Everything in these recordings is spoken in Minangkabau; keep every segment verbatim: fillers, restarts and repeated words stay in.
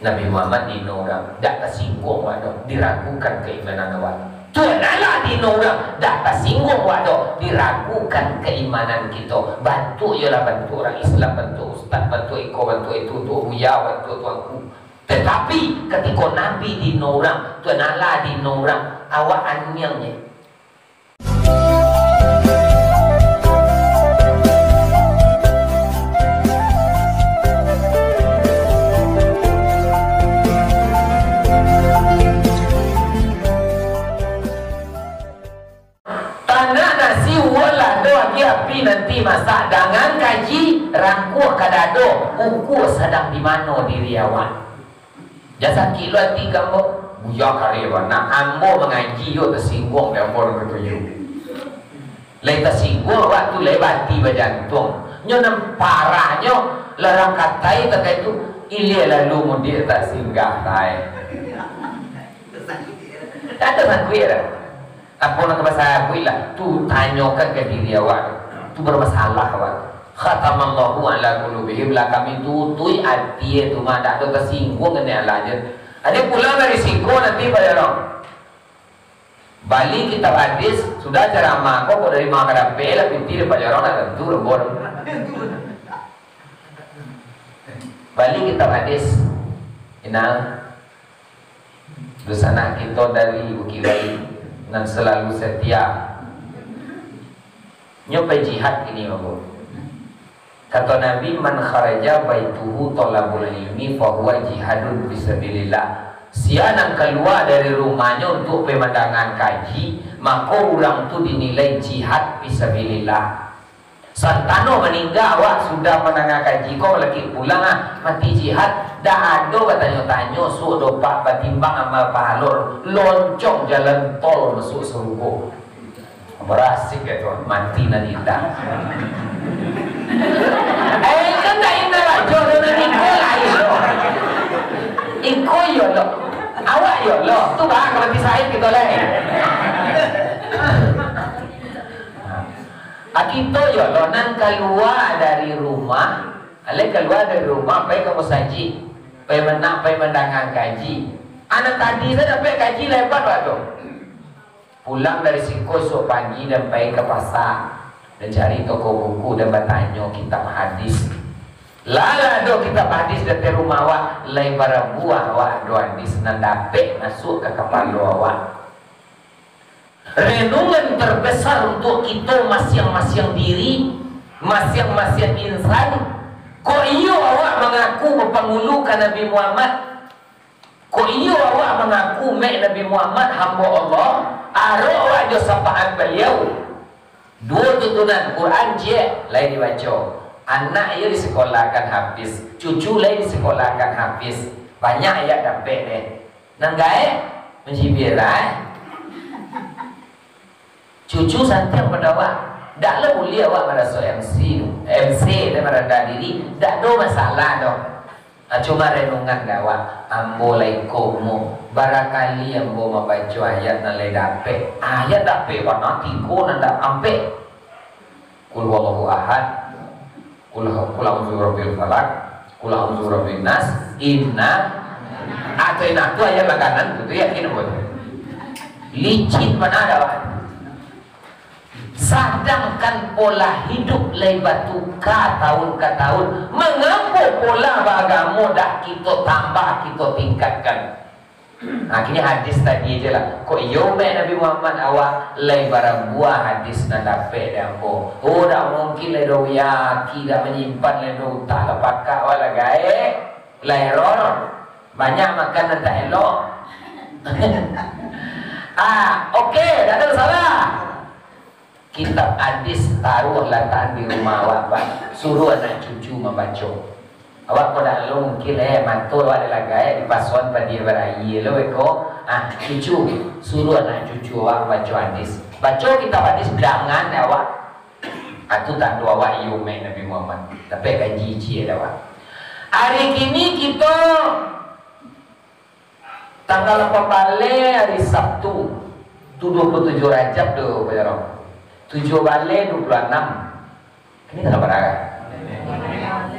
Nabi Muhammad dihino urang, dak tasingguang awak doh, diragukan kaimanan awak. Tuhan Allah dihino urang, dak tasingguang awak doh, diragukan kaimanan kito. Bantuak iyolah bantuak urang Islam, bantuak ustaz, bantuak iko, bantuak itu, bantuak buya, bantuak tuanku. Tatapi, katiko Nabi dihino urang, Tuhan Allah dihino urang, awak aniang je. Tanak nasi uwah lah do agiah api nanti masak, dangan kaji rangkuah ka dado, ukua sadang di mano diri awak. Jan sakik lo ati ka ambo. Buya kareh bana, ambo mangaji yo tasingguang dek ambo nan katuju. Lai tasingguang awak tu lai bati bajantuang. Nyo nan parahnyo, larang katai takah itu, ilia lalu mudiak tak singgah tai. Tak ado sangkuik dah. Apo nan ka basabuik lah, tu tanyokan ka diri awak tu. Tu bamasalah awak tu. Khatamallahu ala qulubihim, lah kami tutuik ati tu mah, dak ado tasingguang kene alah je. Ade pulang dari siko nanti Pak Jorong. Bali kitab hadis, sudah ceramah ko, kok dari ma ka dapek lah piti dari Pak Jorong, dak tantu lembur. Bali kitab hadis. Inang. Dunsanak kito dari Bukik Bali nan salalu setia. Nyo pai jihad kini, mangko. Kato Nabi, "Man kharaja baituhu thalabul ilmi fahuwa jihadun fisabilillah." Sia nan kalua dari rumahnyo untuak pai mandangakan kaji, mako urang tu dinilai jihad fisabilillah. Santano maningga awak sudah mandanga kaji ko, lakik pulang ah, mati jihad, dak ado batanyo-tanyo, suok dopak batimbang amal pahalo, loncong jalan tol masuak sarugo. Barasik ya Tuhan, mati nan indah. Eh, kan dak indah lah, jodoh nan iko lah, iko. Iko yo lo, awak yo lo, tu bah ka mati said kito lai. Ah, kito yo lo nan kalua dari rumah, alai kalua dari rumah, pai ka musajik, pai mena-, pai mandanga kaji. Anak tadi sajo dapek kaji lai hebat awak tu. Pulang dari siko isuak pagi dan pai ka pasa, dan cari toko buku dan batanyo kitab hadis. Lah lah ado kitab hadis di ateh rumah awak, lai barabuah awak ado hadis nan dapek masuak ka kapalo awak. Renungan terbesar untuk kito masiang-masiang diri, masiang-masiang insan. Kok iyo awak mangaku bapangulu ka Nabi Muhammad? Kok iyo awak mangaku mek Nabi Muhammad hambo Allah? Arok awak jo sapaan baliau. Duo tuntunan, Quran ciek lai dibaco. Anak iyo disekolahkan hafiz, cucu lai disekolahkan hafiz. Banyak ayat dapek deh. Nan gaek, mancibir lah, eh. Cucu santiang pado awak. Dak lah buliah awak maraso M C tu. M C tu marandah diri, dak ado masalah doh. Ah, cuma renungan dek awak, ambo lai ko umua, barakali ambo mambaco ayat nan lai dapek. Ayat dapek bana, tigo nan dak ampek. Qul huwallahu ahad. Qul, qul a'udzu birabbil falaq. Qul a'udzu birabbin nas. Inna. Atau inna tu ayat langganan tu, tu yakin buat. Licin bana dah, Pak. Sadangkan pola hidup lai batuka tahun ka tahun, mangapa pola baagamo dak kito tambah, kito tingkatkan? Nah, kini hadis tadi aja lah. Kok iyo, umaik Nabi Muhammad, awak lai barabuah hadis nan dapek dek ambo. Oh, dak mungkin lai doh, ya, aki dak manyimpan lai doh, utak lah pakak, awak lah gaek, lai error. Banyak makan nan tak elok. Ah, oke, dak ado masalah. Kitab hadis taruah latakan di rumah awak, Pak. Suruah anak cucu mambaco. Awak kok dak lo mungkin, eh, mato awak dak lah gaek, dipasuan padi baraia lo beko. Ah, cucu, suruah anak cucu awak baco hadis. Baco kitab hadis dangan awak. Ah, tu tando awak iyo umaik Nabi Muhammad. Tapi kaji ciek dah, Pak. Hari kini kito Tanggal lapan baleh hari Sabtu, tu dua puluh tujuh Rajab tu, Pak Jarong. Tujuh baleh dua puluh anam. Kini tanggal bara?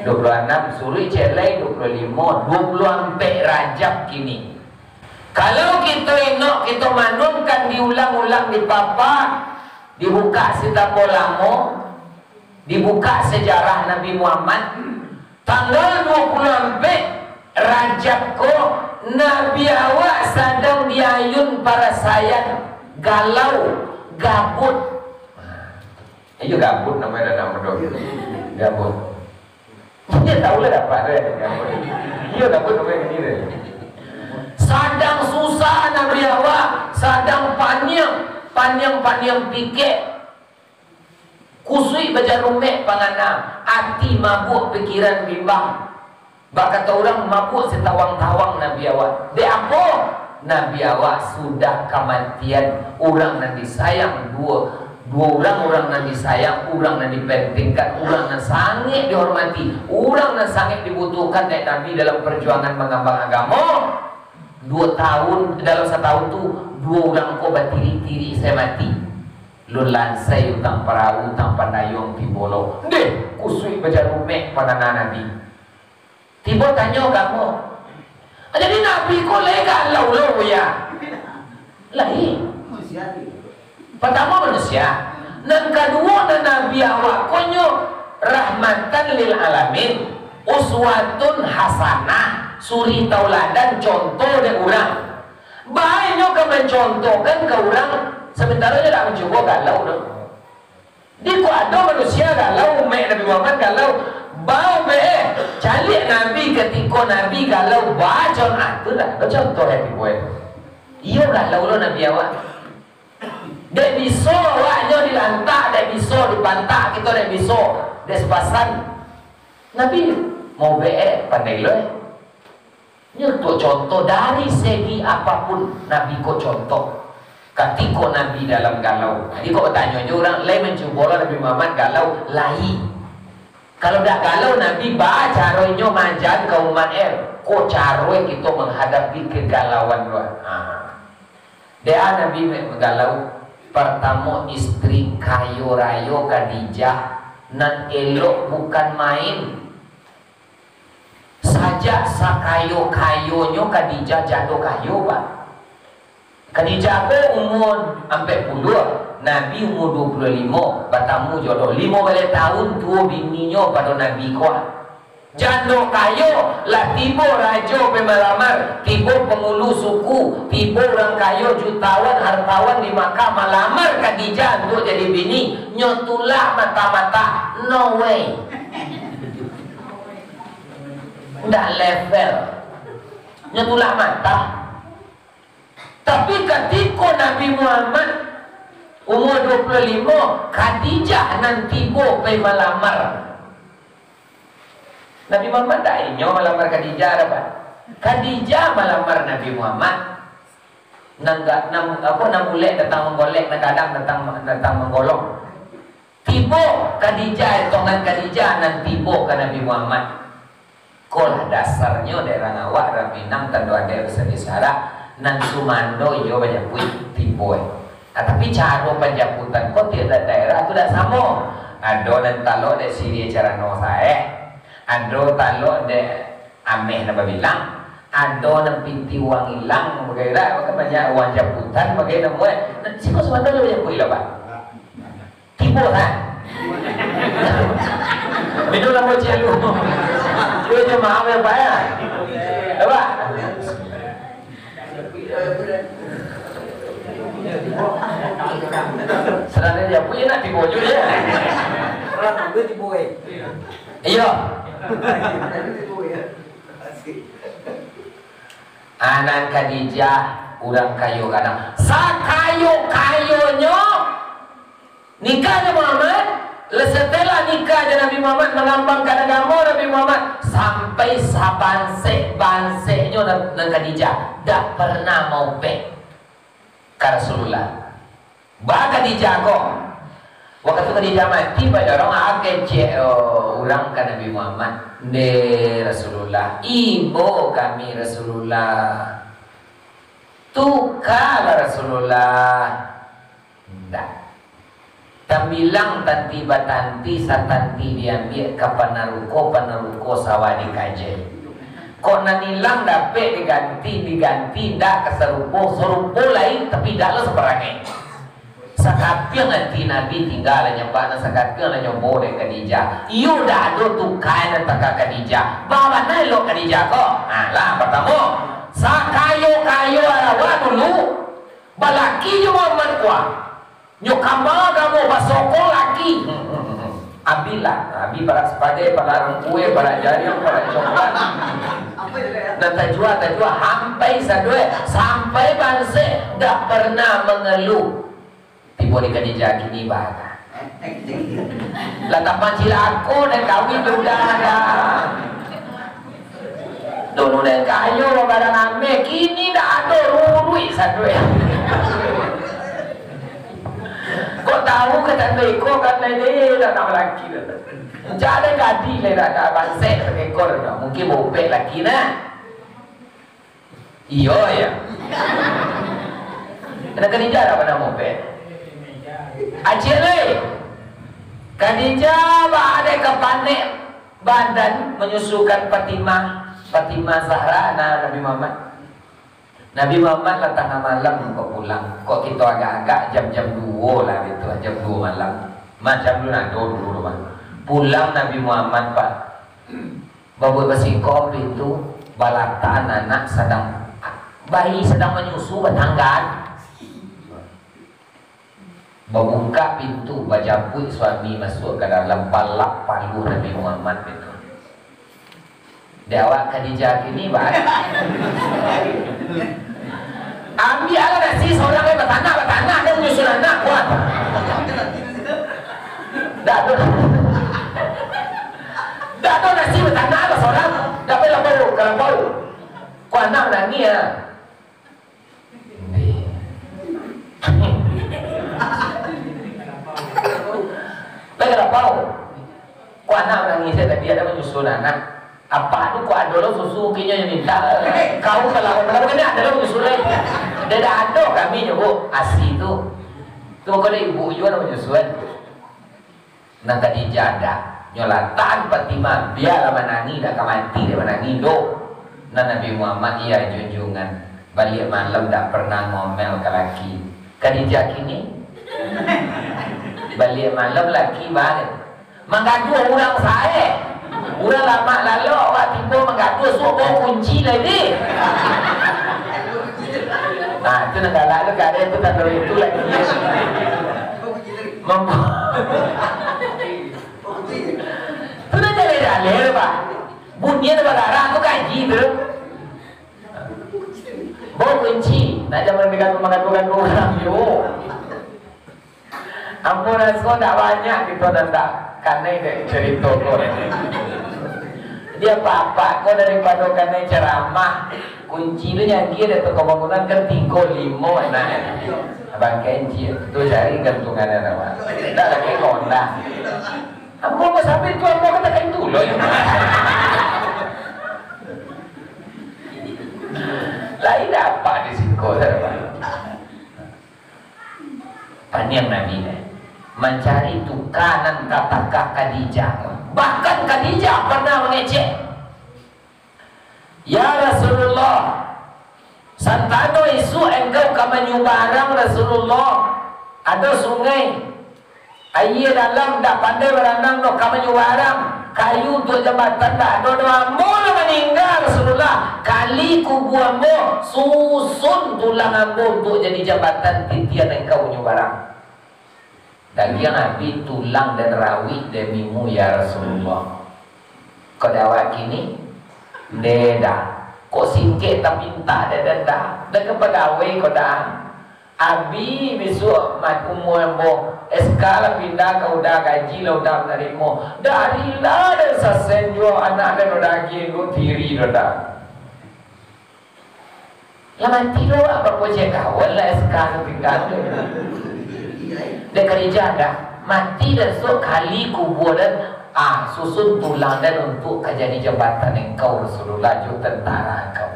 Dua puluh anam, suruik ciek lai dua puluh limo, dua puluh ampek Rajab kini. Kalau kito inok, kito manuangkan diulang-ulang, dipapa, dibuka Sitambah Lamo, dibuka sejarah Nabi Muhammad, tanggal dua puluh ampek Rajab ko, Nabi awak sadang di ayun parasaian, galau, gabut. Iyo, gabut namonyo, dak namo doh. Gabut. Iyo, tahu lah dapat tu, kan? Gabut. Iyo, gabut namonyo kini tu. Sadang susah Nabi awak, sadang paniang, paniang-paniang pikek. Kusuik bajarumek pangana, ati mabuak, pikiran bimbang. Bak kato urang, mabuak satawang-tawang Nabi awak. Dek apo? Nabi awak sudah kamatian urang nan disayang, duo, duo urang, urang nan disayang, urang nan dipentingkan, urang nan sangaik dihormati, urang nan sangaik dibutuhkan dek Nabi dalam parjuangan mangambang agamo. Duo tahun, dalam satahun tu, duo urang ko batiri-tiri sae mati. Lun lansai utang parahu, utang pandayuang tibo lo. Ndeh, kusuik bajarumek pangana Nabi. Tibo tanyo agamo. Jadi Nabi ko lai galau lo, Buya? Lai. Partamo manusia. Nan kaduo, nan Nabi awak ko nyo rahmatan lil alamin, uswatun hasanah, suri tauladan, contoh dek urang. Baa inyo ka mancontohkan ka urang, samantaro inyo dak mancubo, galau tu. Di ko ado manusia galau, umaik Nabi Muhammad galau, baa be, eh, caliak Nabi katiko Nabi galau, baa con-, ah, tu dak ado contoh yang dibuek. Iyo galau lo Nabi awak. Dek biso awaknyo dilantak, dek biso dipantak, kito dek biso, dek sapasan. Nabi mau be, eh, pandai lo, eh. Nyo tu contoh dari segi apapun, Nabi ko contoh. Katiko Nabi dalam galau, jadi kok batanyo jo urang, lai mancubo lo Nabi Muhammad galau? Lai. Kalau dak galau Nabi, baa caro inyo maaja ka umaik, eh, ko caro kito manghadapi kagalauan tu. Ha. Dea Nabi ma-, galau? Partamo, istri kayo rayo Khadijah, nan elok bukan main. Sajak sakayo-kayonyo Khadijah, jando kayo, Pak. Khadijah ko umua ampek puluah, Nabi umua duo puluah limo, batamu jodoh. Limo baleh taun tuo bininyo pado Nabi ko. Jando kayo, lah tibo rajo pai malamar, tibo pangulu suku, tibo urang kayo, jutawan, hartawan di Makkah malamar Khadijah untuak jadi bini, nyo tulak mata-mata, no way. Ndak level. Nyo tulak mata. Tapi katiko Nabi Muhammad umua duo puluah limo, Khadijah nan tibo pai malamar. Nabi Muhammad dak inyo malamar Khadijah doh, Pak. Khadijah malamar Nabi Muhammad. Nan ga-, nan, apo, nan bulek datang manggolek, nan gadang datang, datang manggolong. Tibo Khadijah, etongan Khadijah nan tibo ka Nabi Muhammad. Ko lah dasarnyo dek urang awak, urang Minang, tando adaik, basa-basa adat, nan sumando iyo bajapuik tibo, eh. Nah, tapi caro panjaputan ko tiok daerah tu dak samo. Ado nan talok dek siriah carano sae, ado talok dek ameh nan babilang, ado nan pitih uang ilang, bagai lah, mako banyak uang japutan, bagai namo, eh. Nah, siko sumando lah bajapuik lah, Pak. Tibo, ha? Minum lah bocil lu. Duit je mahal ya, Pak, ya? Ya, Pak? Sadang dia punya nak tibo juga, ya? Orang ambil tibo, eh. Iya. Anak Khadijah, urang kayo gadang. Sakayo-kayonyo, nikah jo Muhammad, lah setelah nikah jo Nabi Muhammad, mangambangkan agamo Nabi Muhammad, sampai sabansek-banseknyo nan, nan Khadijah, dak pernah maupek ka Rasulullah. Ba Khadijah ko, wakatu Khadijah mati, badorong kecek, oh, urang ka Nabi Muhammad, "Nde Rasulullah, ibo kami Rasulullah, tukalah Rasulullah." Ndak. Tambilang tanti batanti, satanti diambiak ka panaruko, panaruko sawah dikajai. Kok nan ilang dapek diganti, diganti indak ka sarupo, sarupo lai tapi indak lo saparangai. Sakapiang ati Nabi tingga lah nyambah, nan sakapiang lah nyobo dek Khadijah. Iyo dak ado tukai nan taka Khadijah. Babana elok Khadijah ko. Nah, lah, partamo, sakayo-kayo Arawa dulu, balaki jo Muhammad kuah. Nyo kama kamu basokong laki. Abi lah, abi parak sapagai, parak rangkue, parak jariang, parak coklat. Nan tajua, tajua, hampai sadoe, sampai bansek, dak pernah mangaluah. Tibo di Khadijah kini, bah. Lah tambah cilako, dah kawin, dah udah, dah. Dulu den kayo, barang ameh, kini dak ado, ruruik sadoe. Kok tahu ka tando iko, kan lai deh, dak nak balaki dah. Jadi gadih lai dah, dah bansek saekor dah. Mungkin bopek laki nah. Iyo, ya. Kena Khadijah dak pernah bopek. Acil, eh. Khadijah baadai ka panek badan manyusukan Fatimah, Fatimah Zahra, anak Nabi Muhammad. Nabi Muhammad lah tangah malam kok pulang. Kok kito agak-agak jam-jam duo lah gitu, jam duo malam. Macam tu nah, dulu, dulu mah. Pulang Nabi Muhammad, Pak. Babuek basiko pintu, balatan anak sadang, bayi sadang manyusu, batanggan. Babukak pintu, bajapuik suami masuak ka dalam, palak paluah Nabi Muhammad itu. Di awak Khadijah kini, bah. Ambiaklah nasi sorang, eh, batanak, batanak, dia manyusu anak, kuat. Dak ado. Dak ado nasi batanak lah sorang. Dak payah lapau, ka lapau. Kok anak manangih, ah. Pai ka lapau. Kok anak manangih, saya tadi ado manyusu anak. Apak tu kok ado lo susu, mungkin nyo minta. Kau kalau, kalau kena ado lo manyusu lai. Dah, dah ado kami nyo, Bu, asi tu. Tu kok ado ibu juo nan manyusu. Nan Khadijah dak, nyo lah tahan Fatimah, bialah manangih, dak ka mati dek manangih doh. Nan Nabi Muhammad, iya junjungan, baliak malam dak pernah ngomel ka laki. Khadijah kini, baliak malam laki baliak. Manggaduah urang sae. Urang lamak lalok, awak tibo manggaduah, suok bawa kunci lai deh. Nah, itu nan galak tu, kadang tu tando itu lagi. Mampu. Tu dah jaleh-jaleh, Pak. Bunyi tu bagarah tu kaji tu. Bawa kunci, nak jangan dengan mangadu-ngadu urang yo. Ambo raso ndak banyak kito nan ndak kanai dek carito ko. Dia apak-apak ko daripado kanai caramah, kunci tu nyanggia dek toko bangunan kan tigo, limo anak. Abang kenci tu cari gantungan anak. Ndak lagi kondah. Ambo basampai tu, ambo katakan tu lo. Lain apak di siko, saudara. Paniang Nabi deh, mancari tuka nan ka takah Khadijah. Bahkan Khadijah pernah mangecek, "Ya Rasulullah, santano isuak engkau ka manyubarang, Rasulullah, ado sungai. Aia dalam, dak pandai baranang doh, ka manyubarang. Kayu untuak jambatan dak ado doh. Ambo lah maningga, Rasulullah. Kali kubua ambo, susun tulang ambo untuak jadi jambatan titian engkau manyubarang." Dagiang abih, tulang den rawik demi mu, ya Rasulullah. Kok dek awak kini, nde dah. Kok singkek tapintak dek den dah. Dek ka pagawai ko dah. Abi bisuak mat umua ambo, S K lah pindah ka uda, gaji lah uda manarimo. Dari lah den sasen juo anak den uda agiah ko tiri tu dah. Lah mati lo, apo kok cek kawan lah S K tu tingga tu. Dek Khadijah dah. Mati den sok kali kubua den, ah, susun tulang den untuak ka jadi jambatan engkau Rasulullah jo tentara engkau.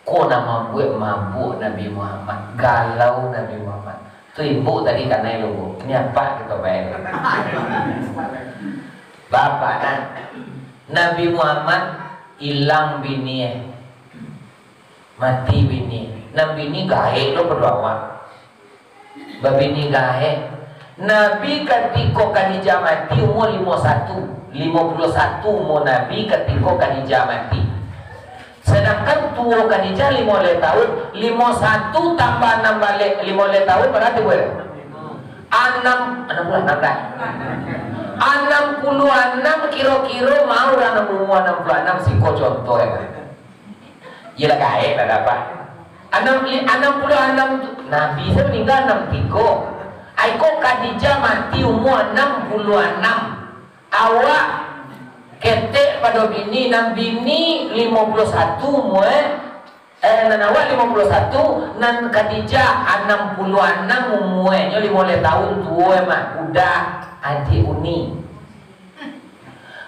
Ko nan mambuek mabuak Nabi Muhammad, galau Nabi Muhammad. Tu ibu tadi kanai lugu. Ini apa kita bayar? Bapak nak. Nabi Muhammad ilang bini eh. Mati bini. Nan bini gaek lo pado awak. Babini gaek. Nabi katiko Khadijah mati umua limo satu. Limo puluah satu umua Nabi katiko Khadijah mati. Sadangkan tuo Khadijah limo baleh taun, limo satu tambah anam baleh, limo baleh taun barati bara? Anam, anam puluah anam dah. Anam puluah anam kiro-kiro mau urang nan baumua anam puluah anam siko contoh ya. Iyolah gaek lah dapat. Anam, anam puluah anam tu, Nabi se maningga anam tigo. Aiko Khadijah mati umua anam puluah anam. Awak ketek pado bini, nan bini limo puluah satu umua, eh, nan awak limo puluah satu, nan Khadijah anam puluah anam umua, nyo limo baleh taun tuo mah, udah adiak uni.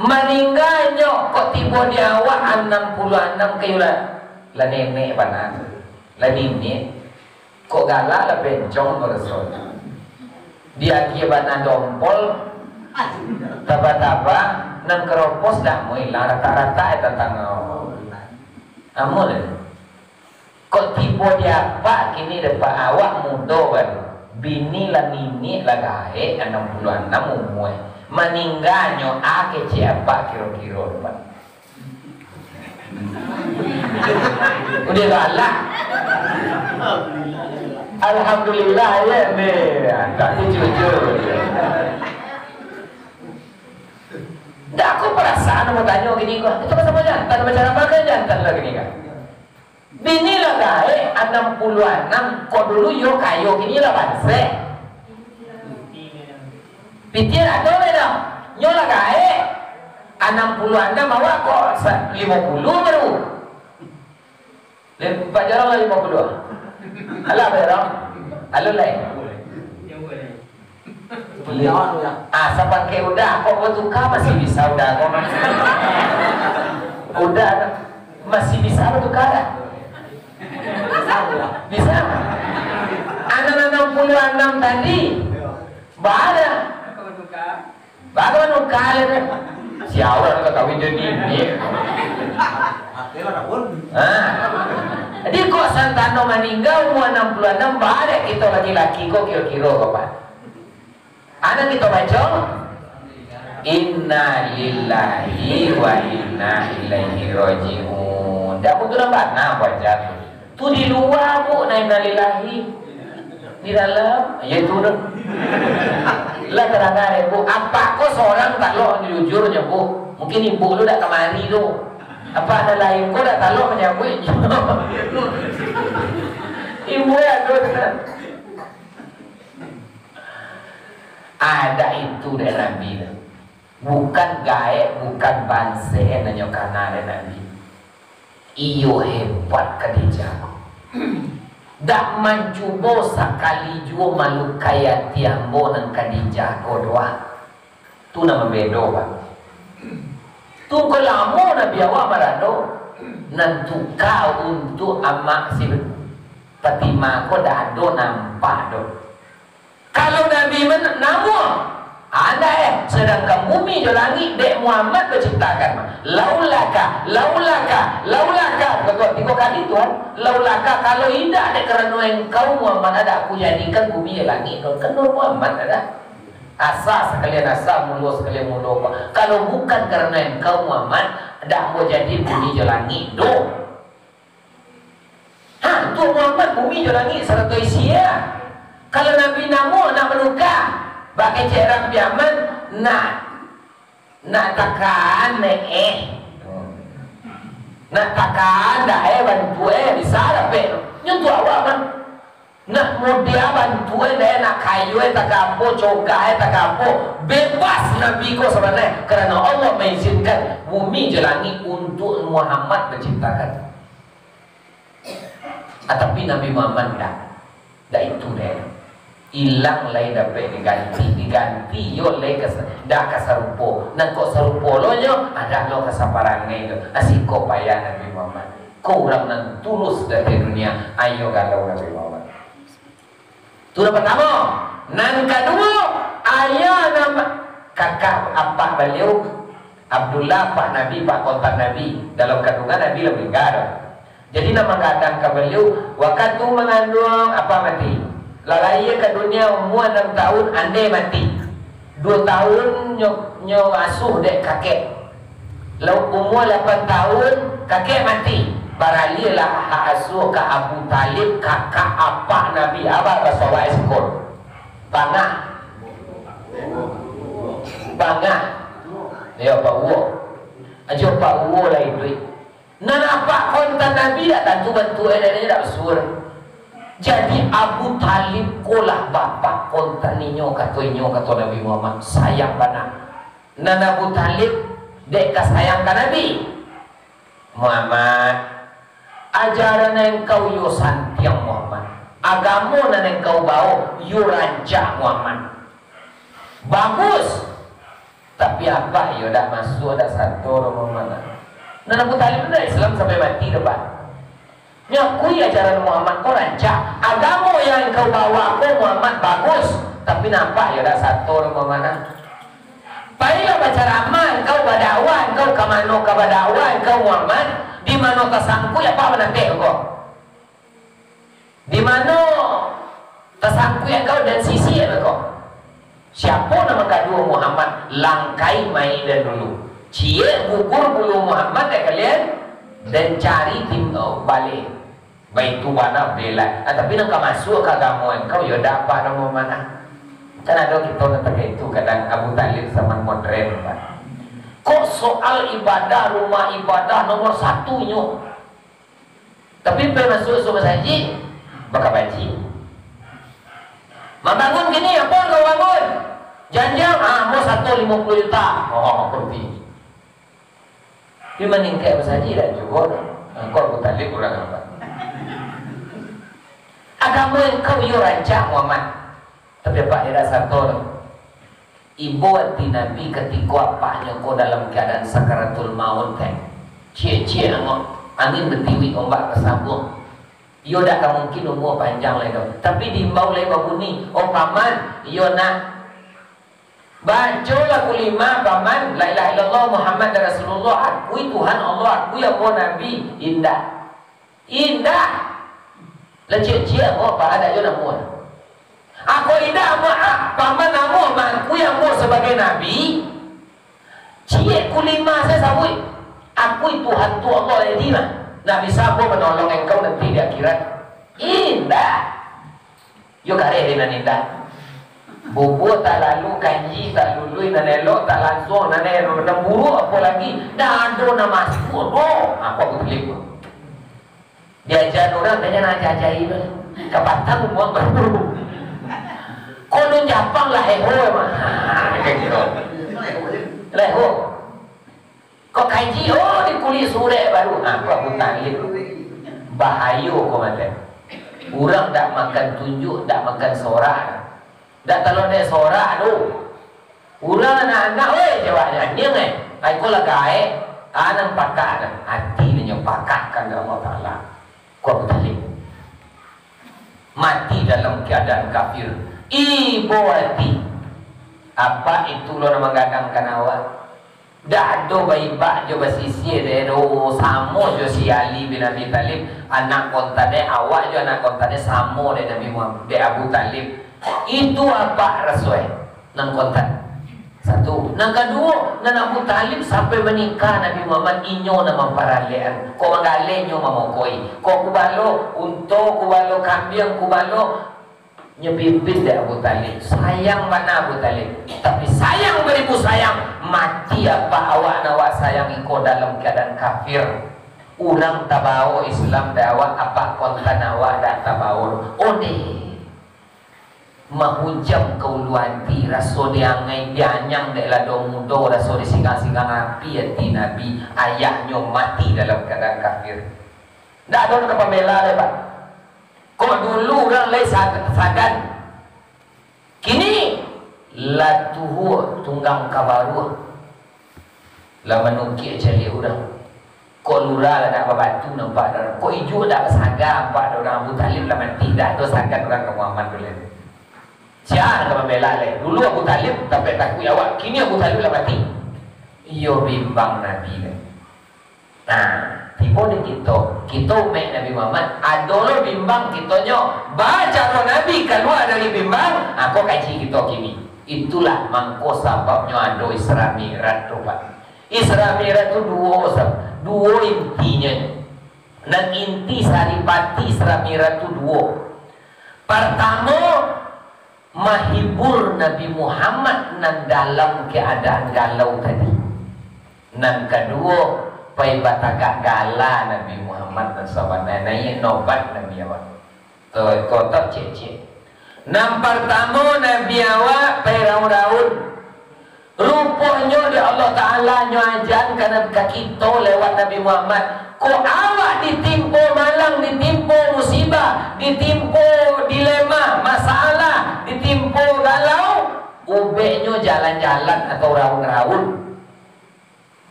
Maningganyo kok tibo di awak anam puluah anam, kayo lah, lah nenek bana tu, lah niniak. Kok galak lah bencong maraso. Di agie bana dompol, taba-taba, nan karopos dah mulai lah ratak-ratak eh tantang awak. Amun eh. Kok tibo di apak kini dek awak mudo baru. Bini lah niniak lah gaek anam puluah anam umua. Maningganyo a kecek apak kiro-kiro dek. Udah galak. Alhamdulillah ya ni. Tapi jujur. Ndak, aku perasaan mau tanyo gini ko. Itu pasal jantan, macam apa kan jantan lah gini kan? Bini lah gaek anam puluah anam, kok dulu yo kayo, kini lah bansaik. Pitih ado lai dah. Nyo lah gaek anam puluah anam, awak kok sa-, limo puluah baru. Lim-, Pak Jarang lah limo puluah. Alah, Pak Jarang. Alun lai. Seperti awak tu, ya. Ah, sapangkek udah, kok batuka masih bisa udah, kok. Udah, masih bisa batuka dah. Bisa, udah. Bisa. Anam anam puluah anam tadi, baa dah. Baa dah batuka, ya, dah. Sia urang ka kawin jo niniak. Ha. Jadi, kok santano maningga umua anam puluah anam, baa dek kito laki-laki ko kiro-kiro ko, Pak? Ado kito baco, "Innalillahi wa inna ilaihi raji'un." Dak butuh nambah nah baca tu. Tu di lua, Bu, nah innalillahi. Di dalam, ya itu tu. Lah tarang dek, Bu. Apak ko sorang talok jujurnyo, Bu. Mungkin ibu lu dak kamari tu. Apak nan lain ko dak talok manyabuik. Ibu ya tu. Ado itu dek Nabi tu. Bukan gaek, bukan bansaik nan nyo kana dek Nabi. Iyo hebat Khadijah. Dak mancubo sakali juo malukai ati ambo nan Khadijah ko doh. Tu nan mambedo, Pak. Tu ko lamo Nabi awak barado, nan tuka untuak amak si Fatimah ko dak ado nampak doh. Kalau Nabi men-, namuah, anda eh, sadangkan bumi jo langik dek Muhammad baciptakan. Laulaka, laulaka, laulaka. Betul, tigo kali Tuhan. Laulaka, kalau indak dek karano engkau Muhammad, dak aku jadikan bumi jo langik doh. Kan Nur Muhammad ado. Asa sakalian asa, mulo sakalian mulo. Kalau bukan karano engkau Muhammad, dak ambo jadi bumi jo langik doh. Ha, tu Muhammad bumi jo langik sarato isi, ya. Kalau Nabi namo nak manuka, bak kecek urang Piaman, nak, nak takaan, eh. Nak takaan dah, eh, bantu, eh, bisa dapek. Nyo tu awak, man. Nak mudah bantu, eh, dah, eh, nak kayu, eh, tak apo, cogah, eh, tak apo. Bebas Nabi ko sabananyo, karano Allah maizinkan bumi jo langik untuak Muhammad baciptakan. Ah, tapi Nabi Muhammad ndak. Ndak itu deh. Ilang lai dapek diganti, diganti yo lai ka sa-, ndak ka sarupo. Nan kok sarupo lo nyo, ado lo ka saparangai tu. Ah, siko payah Nabi Muhammad. Ko urang nan tulus dari dunia, ayo galau Nabi Muhammad. Tu nan partamo. Nan kaduo, ayah nan, kakak apak baliau, Abdullah, apak Nabi, apak kontan Nabi, dalam kandungan Nabi lah maningga tu. Jadi, nan manggadang ka baliau, wakatu manganduang apak mati. Lah lahia ka dunia umua anam tahun, andeh mati. Duo tahun nyo, nyo asuh dek kakek. Lah umua lapan tahun, kakek mati. Baralihlah hak asuh ka Abu Thalib, kakak apak Nabi. Apo baso awak siko? Bangah. Bangah. Yo, Pak Uwo. Ajo Pak Uwo lah iduik. Nan apak kontan Nabi dak tantu bantuak e, dak, dak basuo. Jadi, Abu Thalib ko lah bapak kontan inyo, kato inyo, kato Nabi Muhammad, sayang bana. Nan Abu Thalib dek ka sayang ka Nabi. Muhammad, ajaran engkau yo santiang, Muhammad. Agamo nan engkau bawo yo rancak, Muhammad. Bagus. Tapi apak iyo dak masuak, dak sato doh, Muhammad. Nan Abu Thalib tu dak Islam sampai mati doh, Pak. Nyo akui ajaran Muhammad ko rancak. Agamo yang engkau bawa ko, Muhammad, bagus. Tapi nan apak iyo dak sato doh, Muhammad. Pailah bacaramah engkau, badakwah engkau, ka mano ka badakwah engkau, Muhammad, di mano tasangkuik apak manateh ko. Di mano tasangkuik engkau dan sisih engkau? Siapo nan manggaduah Muhammad? Langkai mai dan dulu. Ciek gugur bulu Muhammad dek kalian, dan cari tim, oh, baleh. Baitu bana belah. Ah, tapi nan ka masuak ka agamo engkau, yo dak apak doh, Muhammad, ah. Kan ado kito nan takah itu, kadang Abu Thalib zaman modern, Pak. Kok soal ibadah, rumah ibadah nomor satu nyo. Tapi pai masuak sumasajik, bakabaji. Mambangun kini, apo nan kau bangun? Janjang, ah, mo sato limo puluah juta. Oh, kurti. Tapi maningkek masajik dak juo. Engkau Abu Thalib urang apo? Agamo engkau iyo rancak, Muhammad. Tapi apak iyo dak sato doh. Ibo ati Nabi katiko apaknyo ko dalam keadaan sakaratul maut, kan. Ciek-ciek angok, angin batiuik, ombak basabuang. Iyo dak ka mungkin umua panjang lai doh. Tapi diimbau lai babunyi, "Oh paman, iyo nak. Bacolah kulima, paman, la ilaha illallah Muhammad Rasulullah, akui Tuhan Allah, akui ambo Nabi." Indak. Indak. Lah ciek-ciek ambo, apak dak jo namuah. Ako indak ambo, ah, paman ambo mangakui ambo sabagai nabi. Ciek kulima sajo sabuik. Akui Tuhan tu Allah, jadi mah. Nak bisa ambo manolong engkau nanti di akhirat. Indak. Yo kareh dek nan indak. Bubua tak lalu, kanji tak lului, nan elok tak lansuang, nan elok, nan buruak apo lagi, dak ado nan masuak doh. Apo aku telip tu? Diaja urang, tanya nan aja-aja iba. Kapatang buang baru. Konon Japang lah heho emang. Kayak gitu. Leho. Kok kaji, oh, di kulik surek baru. Ah, kok Abu Talib. Bahayo ko mate. Urang dak makan tunjuk, dak makan sorak. Dak talok dek sorak tu. Urang anak-anak, weh, jawabnyo, anjiang, eh. Ai ko lah gaek, tanam pakak dah. Ati nyo pakakkan dek Allah Taala. Ko Abu Talib. Mati dalam keadaan kafir. Ibo ati. Apak itu lo nan manggadangkan awak. Dak ado baibak jo basisia dek do, samo jo si Ali bin Abi Thalib, anak kontan e, awak jo anak kontan e samo dek Nabi Muhammad, dek Abu Talib. Itu apak raso e, nan kontan. Satu. Nan kaduo, nan Abu Talib sampai manikah Nabi Muhammad, inyo nan mamparalekan. Kok manggaleh inyo mamokoi. Kok kubalo unto, kubalo kambiang, kubalo Nyo pipis dek Abu Talib. Sayang bana Abu Talib. Tapi sayang baribu sayang, mati apak awak nan awak sayang iko dalam keadaan kafir. Urang tabawo Islam dek awak, apak kontan awak dak tabawo. Ondeh. Mahujam ka ulu ati, raso diangai, dianyang dek lado mudo, raso disigang-sigang api ati Nabi, ayahnyo mati dalam keadaan kafir. Ndak ado nan ka pambela lai, Pak. Kok dulu urang lai sa-, sagan. Kini, lah tuo tunggang ka baruah. Lah manukiak caliak urang. Kok lurah lah dak babatu nampak dek urang. Kok ijuk dak basaga nampak dek urang. Abu Talib lah mati, dak ado sagan urang ka Muhammad tu lai. Sia ka mambela lai? Dulu Abu Thalib sampai takuik awak, kini Abu Thalib lah mati. Iyo bimbang Nabi lai. Nah, tibo di kito, kito umaik Nabi Muhammad, ado lo bimbang kitonyo. Baa caro Nabi kalua dari bimbang, ha, ko kaji kito kini. Itulah mangko sababnyo ado Isra Mi'raj tu, Pak. Isra Mi'raj tu duo, Ustaz. Duo intinyo. Nan inti saripati Isra Mi'raj tu duo. Partamo, mahibur Nabi Muhammad nan dalam keadaan galau tadi. Nan kaduo, pai batagak gala Nabi Muhammad nan sabananyo, naiak nobat Nabi awak. Tu, kotok cek-cek. Nan partamo, Nabi awak pai raun-raun. Ruponyo dek Allah Taala nyo ajan ka, ka kito lewat Nabi Muhammad. Kok awak ditimpo malang, ditimpo musibah, ditimpo dilema, masalah, ditimpo galau, ubeknyo jalan-jalan atau raun-raun.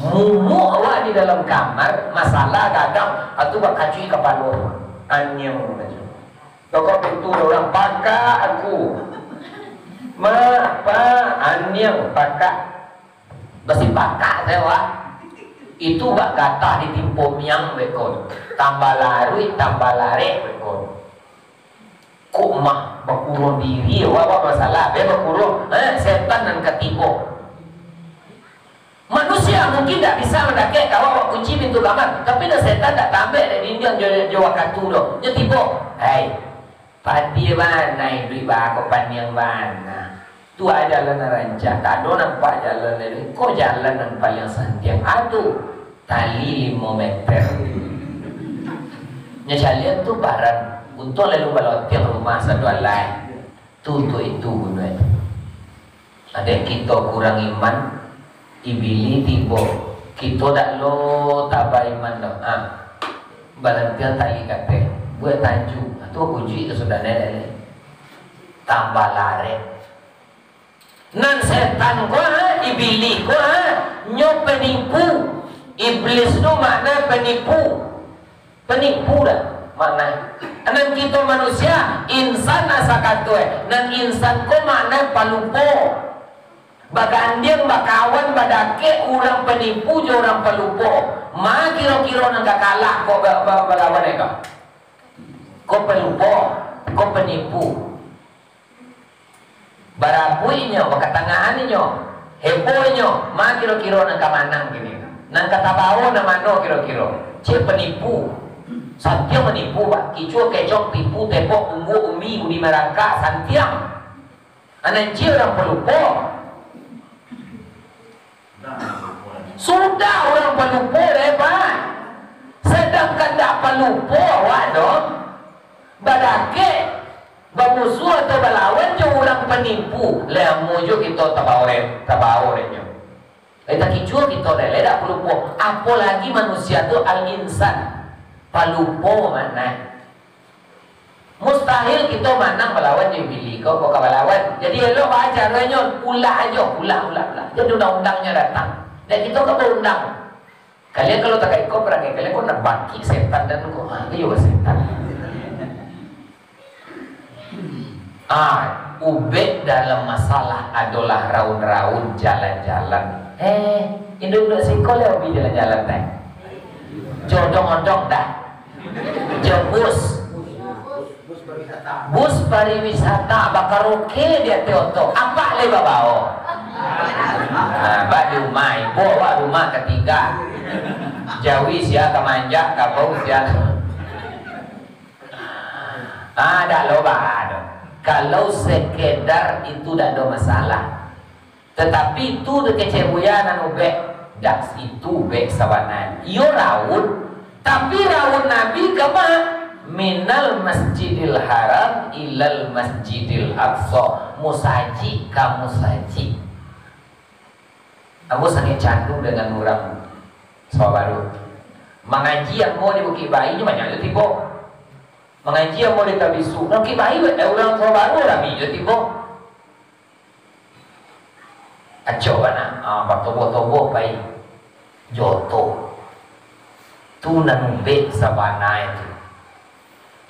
Mumuk awak di dalam kamar, masalah gadang, atu bakacuik kapalo. Aniang baco. Tokok pintu urang, "Pakak aku." "Ma, pa, aniang, pakak." Basi pakak sajo, Wak. Itu bak gatah ditimpo miang beko. Tambah laruik, tambah larek beko. Kok mah bakurung diri, awak, awak masalah, be bakurung, eh, setan nan katibo. Manusia mungkin dak bisa mandakek ka awak, awak kunci pintu kamar, tapi dah setan dak tambek dek dindiang jo, jo wakatu doh. Nyo tibo, "Hai, padi bana iduik bako paniang bana. Tu aja jalan nan rancak, tak ado nampak jalan lain. Ko jalan nan paliang santiang, ado tali limo meter." Nyo caliak tu paran, untuang lalu balotiang rumah sado alai. Tu, tu itu guno itu. Adek kito kurang iman, Ibili tibo. Kito dak lo taba iman doh. Ah. Balantiang tali kateh. Buek tanju. Ah, tu kujuik tu sudah nyo. Tambah larek. Nan setan ko, ha, Iblis ko, ha, nyo penipu. Iblis tu makna penipu. Penipu dah makna. Nan kito manusia, insan asa kato, eh. Nan insan ko makna palupo. Bagandiang, bakawan, badakek urang penipu jo urang palupo. Ma kiro-kiro nan ka kalah ko ba-, ba-, balawan, eh, ko? Ko palupo, ko penipu. Barabuiknyo, bakatangahan inyo, hebohnyo, ma kiro-kiro nan ka manang kini? Nan ka tabawo nan mano kiro-kiro? Cek penipu. Santiang manipu, Pak. Kicua kecok tipu, tepok ungguak umbi, budi marangkak, santiang. Anan cek urang palupo. Sudah urang palupo deh, Pak. Sadangkan dak palupo awak doh. Badakek, bamusuah atau balawan jo urang panipu, lamo jo kito tabawo re-, tabawo renyo. Lai takicua kito deh, lai dak palupo. Apolagi manusia tu al-insan. Palupo mah nah. Mustahil kito manang balawan jo Ibili ko, ko ka balawan. Jadi elok baa caronyo, ulah ajo, ulah, ulah, ulah. Jadi undang-undangnyo datang. Dan kito ka baundang. Kalian kalau tagak iko parangai kalian ko nak bangkik setan dan ko, ha, iyo setan. Ah, ubek dalam masalah adolah raun-raun jalan-jalan. Eh, induak-induak siko leh hobi jalan-jalan teh. Jodong-odong dah. Jobus. Bus pariwisata bakaraoke di ateh oto. Apak lai babao. Ah, bak di rumah, ibo awak rumah katiga. Jawi sia ka manjak, kabau sia. Ah, dak lo ba doh. Kalau sekedar itu dak ado masalah. Tetapi tu tu kecek buya nan ubek. Dak itu ubek sabananyo. Iyo raun, tapi raun Nabi kama? Minal Masjidil Haram ilal Masjidil Aqsa. Musajik ka musajik. Ambo sangaik candu dengan urang Sawah Baru. Mangaji ambo di Bukik Bayi, nyo banyak jo tibo. Mangaji ambo di Tabisu. Nan Bukik Bayi, eh, urang Sawah Baru rami jo tibo. Acok bana, ah, batoboh-toboh pai. Joto. Tu nan ubek sabananyo tu.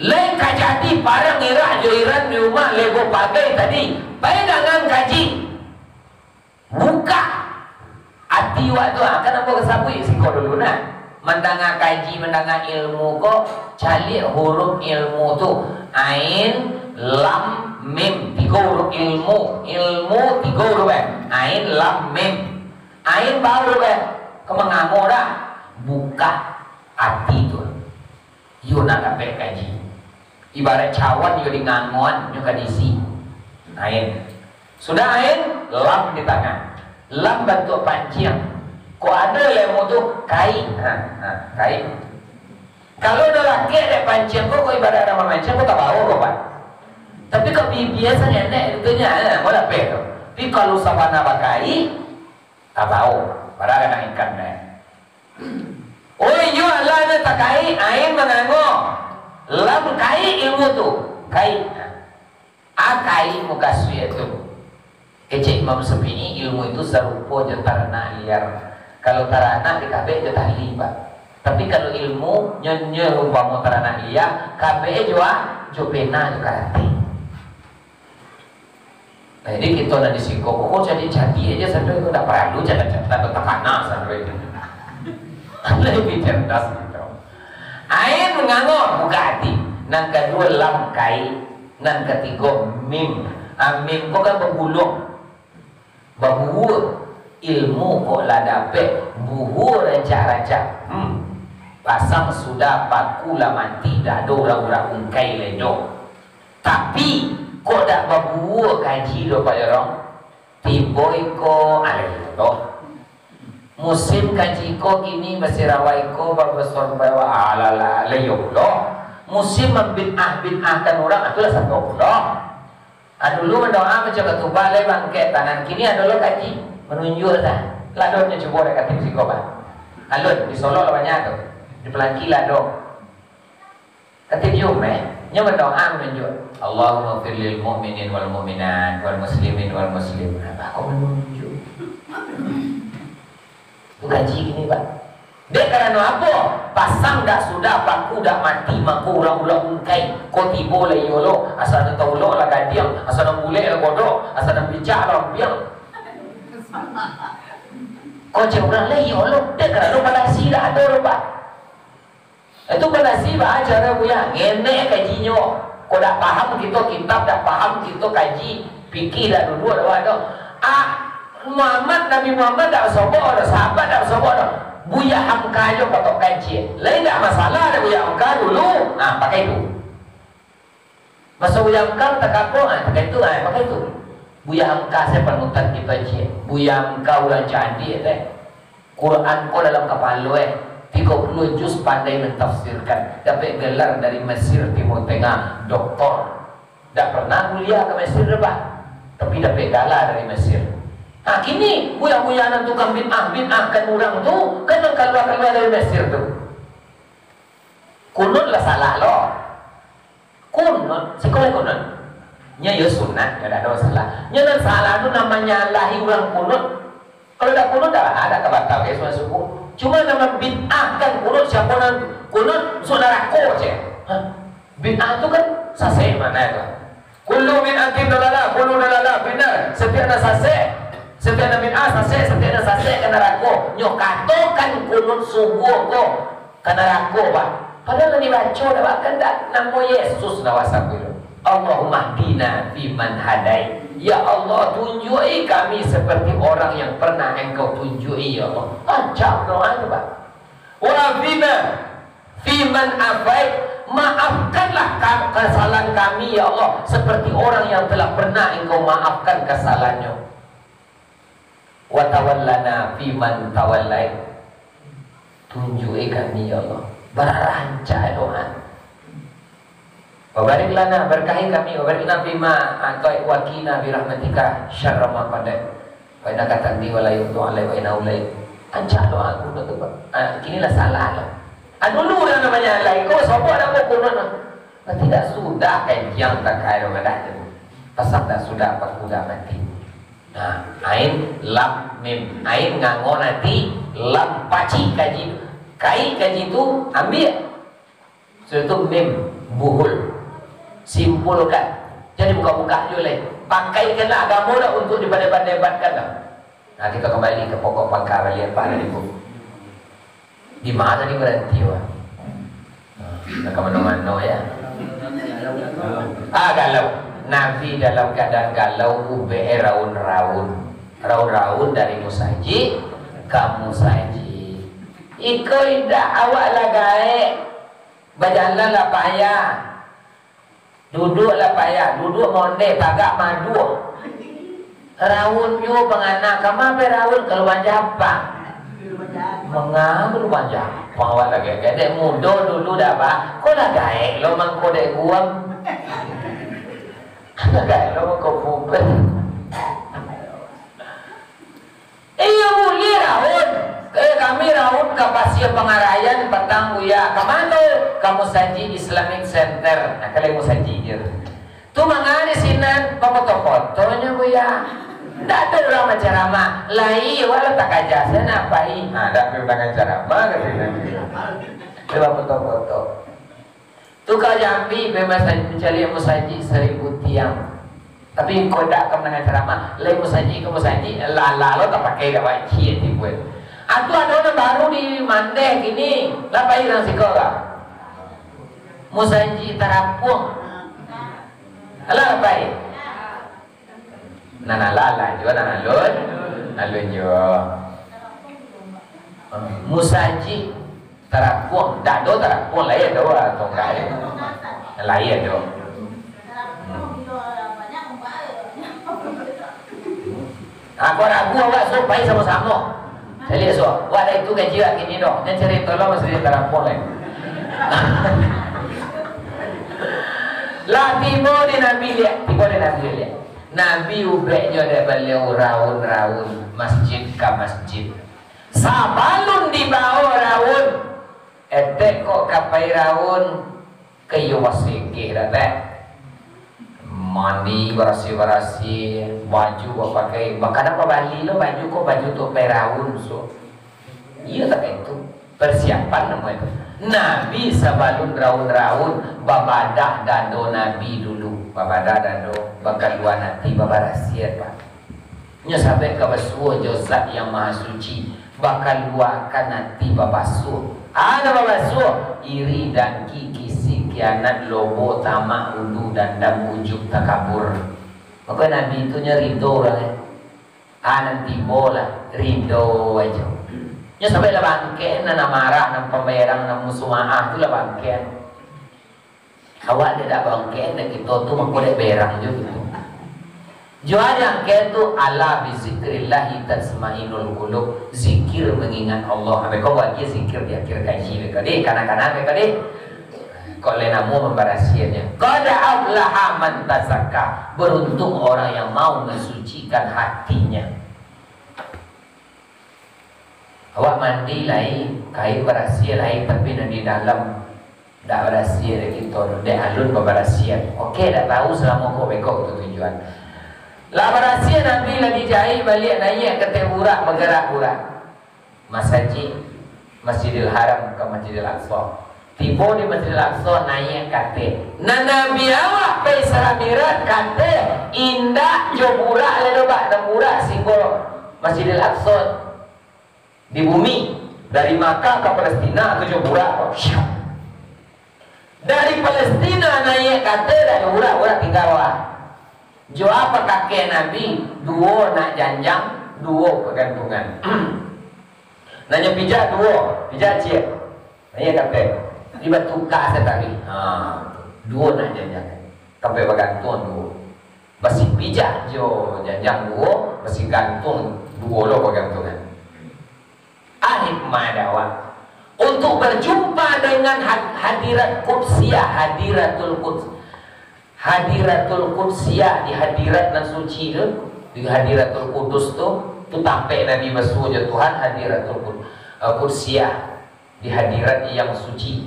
Lai ka jadi parang Irak jo Iran di rumah lebo pagai tadi. Pai dangan kaji. Bukak ati awak tu, ah, kan ambo ka sabuik siko dulu nah. Mandanga kaji, mandanga ilmu ko, caliak huruf ilmu tu. Ain, lam, mim. Tigo huruf ilmu. Ilmu tigo huruf, eh. Ain, lam, mim. Ain baru, eh. Ka mangango dah. Bukak ati tu. Iyo nak dapek kaji. Ibarat cawan iyo di ngangoan, nyo ka diisi. Ain. Sudah ain, lam di tangah. Lam bantuak panciang. Kok ado ilmu tu, kai. Ha, ha, kai. Kalau dah lakek dek panciang ko, ko ibarat urang mamanciang ko, tabawo ko, Pak. Tapi kok bibia sangenek, itu nya, ha, mau dapek tu. Tapi kalau sabana bakai, tabawo. Padahal kadang ikan deh. Oh iyo, alah nyo takai, ain mangango. Lam kai ilmu tu. Kai. Akai mukasuik tu. Kecek Imam Syafi'i, ilmu itu sarupo jo taranak liar. Kalau taranak dikabek jo tali, Pak. Tapi kalau ilmu, nyo, nyo umpamo taranak liar, kabek jo, ah, jo pena jo karateh. Nah, jadi kito nan di siko ko, ko jadi-jadi aja sampai ko, ndak paralu catat-catat, takana sampai itu. Lebih cerdas kito. Ain mangango, bukak ati. Nan kaduo lam kai, nan katigo mim. Ah, mim ko kan baguluang, babuhua. Ilmu kok lah dapek, buhua rancak-rancak. Hmm. Pasang sudah, paku lah mati, dak ado urang-urang ungkai lai doh. Tapi, kok dak babuhua kaji doh, Pak Jorong? Tibo iko, alah iyo doh. Musim kaji ko kini basirawai ko babasor bawa, alah, alah iyo doh. Musim mambid'ah-bid'ahkan urang, itulah sato pulo. Ah, dulu mandoa, baco katubah, lai baangkek tangan. Kini ado lo kaji, manunjuak dah. Ladonyo cubo dek katik siko, Pak. Alun, di Solok lah banyak tu. Di Pelangi lah ado. Katik di umeh, nyo mandoa manunjuak, "Allahumma fir lil mu'minin wal mu'minat, wal muslimin wal muslim." Nah, Pak, kok manunjuak? Tu kaji kini, Pak. Dek karano apo? Pasang dak sudah, paku dak mati, mako urang-urang ungkai. Ko tibo lah iyo lo, asa nan taulok lah gadiang, asa nan bulek lah godok, asa nan picak lah ampiang. Ko cek urang lah iyo lo, dek karano palasi dak ado lo, Pak. Itu palasi baa caro Buya, ngenek kajinyo. Ko dak paham kito kitab, dak paham kito kaji, pikir dak duduak dak ado. Ah, Muhammad, Nabi Muhammad dak basobok doh, sahabat dak basobok doh. Buya Hamka jo Patok Kancil. Lain dak masalah dek Buya Hamka dulu. Nah, pakai tu. Maso Buya Hamka takako, ah, pakai tu, ah, pakai tu. Buya Hamka se panutan kito ciek. Buya Hamka urang cadiak teh. Quran ko dalam kapalo, eh. Tigo puluah juz pandai mentafsirkan. Dapek gelar dari Mesir Timur Tengah, doktor. Dak pernah kuliah ka Mesir doh, Pak. Tapi dapek gelar dari Mesir. Nah, kini buya-buya nan tukang bid'ah-bid'ahkan urang tu, kan nan kalua-kalua dari Mesir tu. Kunut lah salah lo. Kunut, siko lai kunut. Nyo yo sunat, nyo dak ado masalah. Nyo nan salah tu nan manyalahi urang kunut. Kalau dak kunut, dak lah, dak ka batal ka sunat subuh. Cuma nan mambid'ahkan kunut, siapo nan kunut, masuak narako, cek. Hah? Bid'ah tu kan sasek maknanyo tu. Kullu bid'atin dalalah, kullu dalalah finnar. Satiok nan sasek, satiok nan bid'ah sasek, satiok nan sasek ka narako. Nyo katokan kunut subuh ko ka narako, Pak. Padahal nan dibaco dak bakandak, namo Yesus lah wasaku tu. Allahummahdina fiman hadait. Ya Allah, tunjuki kami seperti orang yang pernah Engkau tunjuki, ya Allah. Rancak doa tu, Pak. Wa afina fiman afait. Maafkanlah ka-, kesalahan kami, ya Allah, seperti orang yang telah pernah Engkau maafkan kesalahannya. Wa tawallana fiman tawallait. Tunjuki kami, ya Allah. Barancak doa. Wa barik lana, berkahi kami, wa barik lana fima a'tait wa qina birahmatika syarra ma qadait. Fa innaka taqdi wa la yuqda alaik wa innahu la. Rancak doa kunut tu, Pak. Ah, kini lah salah lah. Ah, dulu urang namonyo alai ko, sobok dak ko kunut mah. Tapi dak sudah kajian takai doh, madah tu. Pasal dak sudah, paku dak mati. Nah, ain, lam, mim. Ain ngangon ati, lam pacik kaji tu. Kai kaji tu, ambiak. Itu mim, buhul. Simpulkan. Jadi buka-buka je lai. Pakaikanlah agamo dah untuk dipadebat-debatkan dah. Nah, kita kembali ke pokok pangka baliak Pak tadi tu. Di mana tadi berhenti, Pak? Nah, ka mano-mano, ya. Ah, galau. Nabi dalam keadaan galau, ubek e raun-raun. Raun-raun dari musajik ka musajik. Iko indak, awak lah gaek. Bajalan lah payah. Duduak lah payah. Duduak mondeh, tagak maduak. Raun juo pangana. Kama pai raun? Ka Lumajang Japang. Manga ka Lumajang Japang awak lagi? Gadek mudo dulu dah, Pak. Ko lah gaek lo mangko dek guam. Lah gaek lo mangko puber. Iyo, buliah raun. Eh, kami raun ka Pasia Pangarayan patang, Buya. Ka mano? Ka Musajik Islamic Center. Nah, ka lai musajik je. Tu manga di sinan, bafoto-fotonyo, Buya. Ndak ado urang bacaramah. Lai, awak lah takaja sajo nak pai. Ha, ndak ado urang bacaramah ka sinan. Dia bafoto-foto. Tu ka Jambi, pai masa-, mancaliak musajik Saribu Tiang. Tapi kok dak ka mandanga caramah, lai musajik ka musajik, lah, lah lo tapakai dek awak ciek tibuan. Atu ado nan baru di Mandeh kini, lah pai urang siko ka? Musajik Tarapuang. Alah, lah pai. Nan alah-alah juo, nan alun, alun juo. Musajik Tarapuang, dak ado Tarapuang, lai ado lah, tongga e. Lai ado. Hmm. Ah, kok ragu awak, so pai samo-samo. Caliak so, wak dak itu kaji wak kini doh. Jan carito lo masih di Tarapuang lai. Lah tibo di Nabi liak, tibo di Nabi liak. Nabi ubeknyo dek baliau raun-raun, masjid ka masjid. Sabalun dibao raun, etek kok ka pai raun, ka iyo basegeh dak, Tek? Mandi barasiah-barasiah, baju bapakai, bakana babali lo baju ko, baju tu pai raun, so. Iyo, tak itu. Persiapan namo itu. Nabi sabalun raun-raun, babadah dado Nabi dulu. Babadah dado, bakalua ati, babarasiah, Pak. Nyo sabab ka basuo jo Zat yang Maha Suci, bakaluakan ati babasuo. Ado babasuo, iri, dangki, kisih, kianat, lobo, tamak, ulu, dandam, ujub, takabur. Mako Nabi tu nyo rido urang, eh. Ah, nan tibo lah, rido ajo. Nyo sampai lah bangkek, nan amarah, nan pamberang, nan musuh maaf tu lah bangkek. Awak dek dak bangkek, dek kito tu mako dek berang jo gitu. Jo bangkek tu, "Ala bizikrillahi tatmainnul qulub." Zikir mengingat Allah. Beko bagi zikir di akhir kaji beko deh, kanak-kanak beko deh. Kok lai namo mambarasiannyo. Qad aflaha man tazakka. Beruntung orang yang mau mensucikan hatinya. Awak mandi lai, kain barasiah lai, tapi nan di dalam dak barasiah dek kito, dek alun babarasiah. Oke, dak tahu salamo ko beko tu tujuan. Lah barasiah, Nabi lah dijaik baliak, naiak ka ateh burak, bagarak burak. Masajik Masjidil Haram ka Masjidil Aqsa. Tibo di Masjidil Aqsa, naiak ka ateh. Nan Nabi awak pai Isra Mi'raj ka ateh, indak jo burak lai doh, Pak, nan burak singgo Masjidil Aqsa di bumi, dari Makkah ka Palestina tu jo burak. Dari Palestina naiak ka ateh, dari burak, burak tingga bawah. Jo apo kaki Nabi? Duo nak janjang, duo pagantungan. Nan nyo pijak duo, pijak ciek. Naiak ka ateh. Di batuka satari. Ha, duo nak janjang. Sampai bagantuang duo. Basi pijak jo janjang duo, basi gantuang duo lo bagantungan. Ah, hikmah dakwah. Untuk berjumpa dengan had-, hadirat Qudsiah, Hadiratul Quds. Hadiratul Qudsiyah, di hadirat nan suci tu, di Hadiratul Qudus tu, tu tampek Nabi basuo jo Tuhan, Hadiratul Qud-, eh, Qudsiyah, di hadirat yang suci.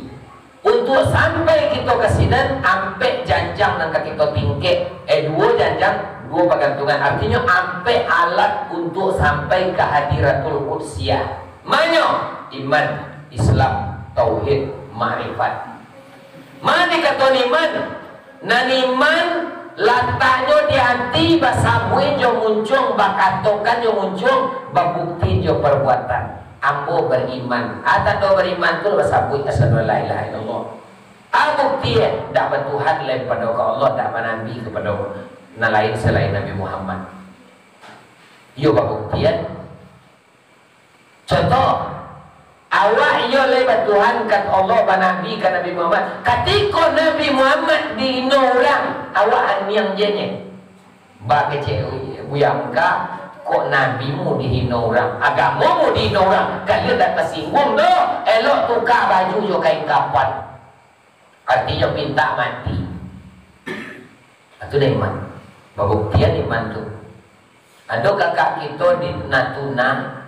Untuk sampai kito ka sinan, ampek janjang nan ka kito tingkek, eh, duo janjang, duo pagantungan. Artinyo, ampek alat untuk sampai ka Hadiratul Qudsiyah. Manyo? Iman, Islam, tauhid, makrifat. Mano kato iman? Nan iman lataknyo di ati, basabuik jo muncuang, bakatokan jo muncuang, babukti jo parbuatan. Ambo bariman. Ah, tando bariman tu basabuik, "Asyhadu an la ilaha illallah." Ah, bukti, eh, dak batuhan lain pado ka Allah, dak banabi kapado nan lain salain Nabi Muhammad. Iyo babuktian. Contoh, awak iyo lai batuhan ka Allah, banabi ka Nabi Muhammad. Katiko Nabi Muhammad dihino urang, awak aniang je nyo. Ba kecek Buya Mungka, kok nabimu dihino urang, agamomu dihino urang, kalian dak tasingguang doh, elok tuka baju jo kain kapan. Artinyo pinta mati. Itu dah iman. Babuktian iman tu. Ado kakak kito di Natuna,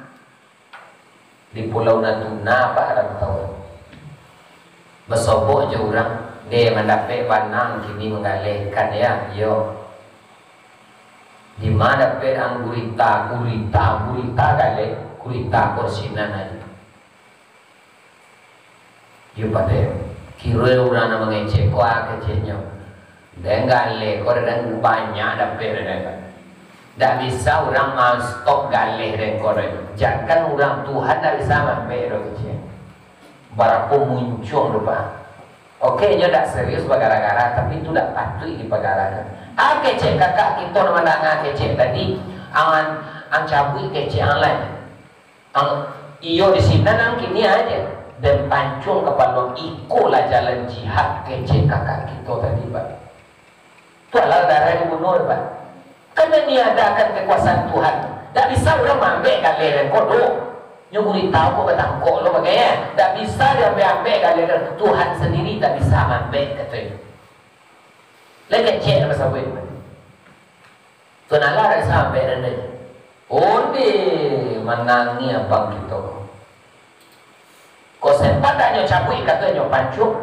di Pulau Natuna, Pak, Arab tahu. Basobok jo urang, deh, mandapek banang kini manggalehkan, ya, iyo. Dima dapek ang gurita, gurita, gurita galeh, gurita ko sinan aja. Iyo, padeh. Kiro urang nan mangecek ko, ah, keceknyo. Den galeh ko, den banyak dapek den. Dak bisa urang ma-stop galeh den ko doh. Jankan urang, Tuhan dak bisa mambek doh kecek. Barapo muncuang tu, Pak. Oke, nyo dak serius bagara-gara, tapi tu dak patuik dipagarakan. Ah, kecek kakak kito nan mandanga kecek tadi, ang, ang cabuik kecek ang lai. Ang, iyo di sinan ang kini aja. Den pancuang kapalo, iko lah jalan jihad, kecek kakak kito tadi, Pak. Tu alah darah dibunuh, Pak. Kan meniadakan kekuasaan Tuhan. Dak bisa urang maambek galeh den ko doh. Nyo gurita ko batangkok lo bagai, eh. Dak bisa diambek-ambek galeh den. Tuhan sandiri dak bisa maambek, katonyo. Lai kecek nan basabuik. Tuhan Allah dak bisa maambek den doh. Onde manangih abang kito ko. Kok sempat dak nyo cabuik, kato nyo pancuang,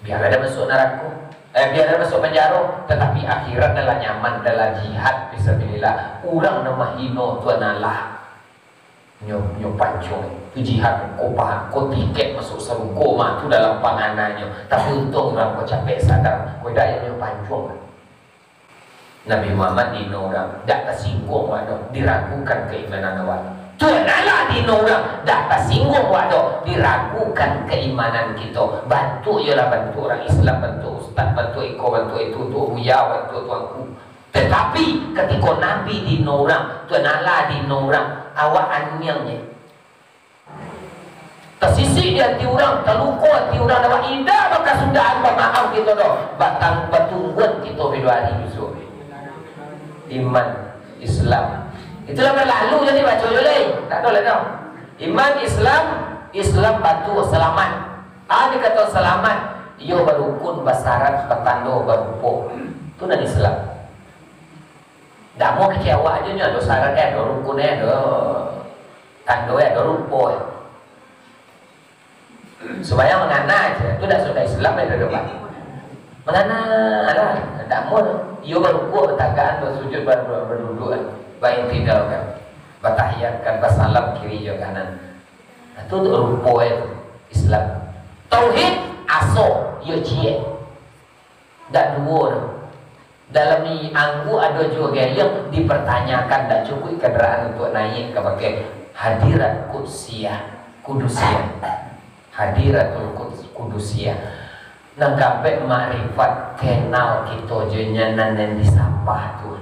biar den masuak narako, eh, biar den masuak panjaro, tatapi akhirat adalah nyaman, adalah jihad fisabilillah. Urang nan mahino Tuhan Allah, nyo, nyo pancuang. Tu jihad, ko paha, ko tiket masuak sarugo mah tu dalam pangananyo. Tapi untuang urang ko capek sadar, ko dak nyo pancuang. Nabi Muhammad dihino urang, dak tasingguang awak doh, diragukan keimanan awak. Tuhan Allah dihino urang, dak tasingguang awak doh, diragukan keimanan kito. Bantuak iyolah bantuak urang Islam, bantuak ustaz, bantuak iko, bantuak itu, bantuak buya, bantuak tuanku. Tatapi, katiko Nabi dihino urang, Tuhan Allah dihino urang, awak aniang je. Tasisik di ati urang, taluko ati urang, dek awak indak bakasudahan bamaaf kito doh, batang batungguan kito bilo ari bisuak. Iman, Islam. Itulah nan lalu jadi baco jo lai. Tak ado lai doh. Iman, Islam, Islam batu salamat. Ado kato salamat, iyo barukun, basarat, batando, barupo. Tu nan Islam. Damo kecek awak ajo nyo, ado sarat e, ado rukun e, ado tando e, ado rupo e. Sumbayang mangana aja, tu dak sudah Islam e, ado, Pak. Mangana lah, damo tu. Iyo barukuk, batagakan, basujud, bar-, bar-, baduduak, baintidal kan, batahiyat kan, basalam kiri jo kanan. Nah, tu, tu rupo e tu, Islam. Tauhid, aso, iyo ciek. Dak duo doh. Dalam i-, anggu ado juo geliang dipertanyakan, dak cukuik kandaraan untuak naiak ka bakeh hadirat kudsiyah, kudusiah. Hadiratul Quds-, kudusiah. Nan kampek makrifat, kenal kito jo nyo nan, nan disambah tu.